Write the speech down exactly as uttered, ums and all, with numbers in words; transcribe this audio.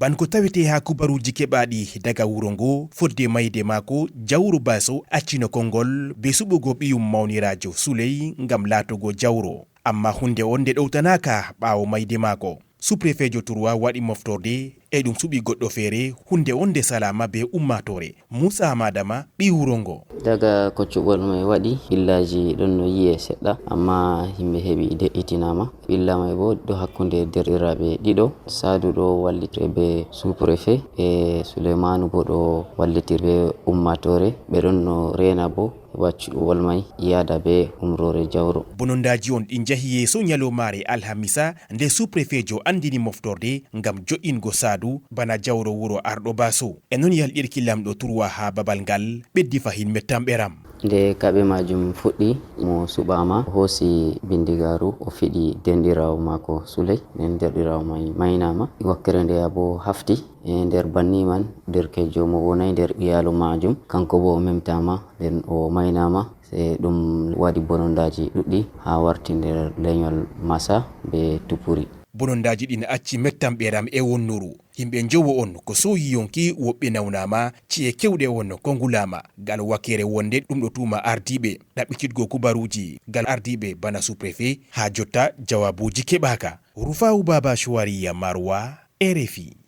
Ban ko tawetee haa kubaruuji keɓaaɗi daga wuro ngoo, fodde mayde maako, Jawro Baso accino konngol bee suɓugo ɓiyum mawniraajo Suley ngam laatogo jawro. Ammaa huunde on nde ɗowtanaaka ɓaawo mayde maako. Suprefeejo Turwa waɗi moftorde e ɗum suɓi goɗɗo feere, huunde on nde salaama bee ummaatoore. Muusa Amadama, ɓii wuro ngo. Daga ko cuɓol may waɗi, ɓillaaji ɗon no yi'e seɗɗa, ammaa yimɓe heɓi de'itinaama. Ɓilla may boo ɗo hakkunde deerɗiraaɓe ɗiɗo, Saadu ɗo wallitire bee sous-préfet, e Suleymaanu boo ɗo wallitire bee ummaatoore. Ɓe ɗon no reena boo heɓa cuɓol may yaada bee umroore jawro. Bonondaaji on ɗi njahi yeeso nyaloomaare alhamisa, nde sous-préfetjo anndini moftorde ngam jo'ingo Saadu bana jawro wuro arɗo Baso. E non yalɗirki lamɗo Turwa haa babal ngal ɓeddi fahin mettamɓeram. Nde kaɓe maajum fuɗɗi, mo suɓaama, o hoosi bindigaaru, o fiɗi denɗiraawo maako Suley. Nden denɗiraawo may maynaama. Wakkere ndeya boo hafti. E nder banni man, derkeejo mo wonay nder iyaalu maajum, kanko boo o memtaama, nden o maynaama. Sey ɗum waɗi bonondaaji ɗuɗɗi haa warti nder lenyol Masa bee Tupuri. Bonondaaji ɗin acci mettamɓeram e wonnuru. Yimɓe njowo on ko sooyi yonki, woɓɓe nawnaama, ci'e keewɗe on ko ngulaama. Gal wakeere wonde ɗum ɗo tuuma ardiiɓe ɗaɓɓititgo kubaruuji gal ardiiɓe bana sous-préfet, haa jotta jawaabuuji keɓaaka. Rufaawu Baaba Shuwariya Marwa, R F I.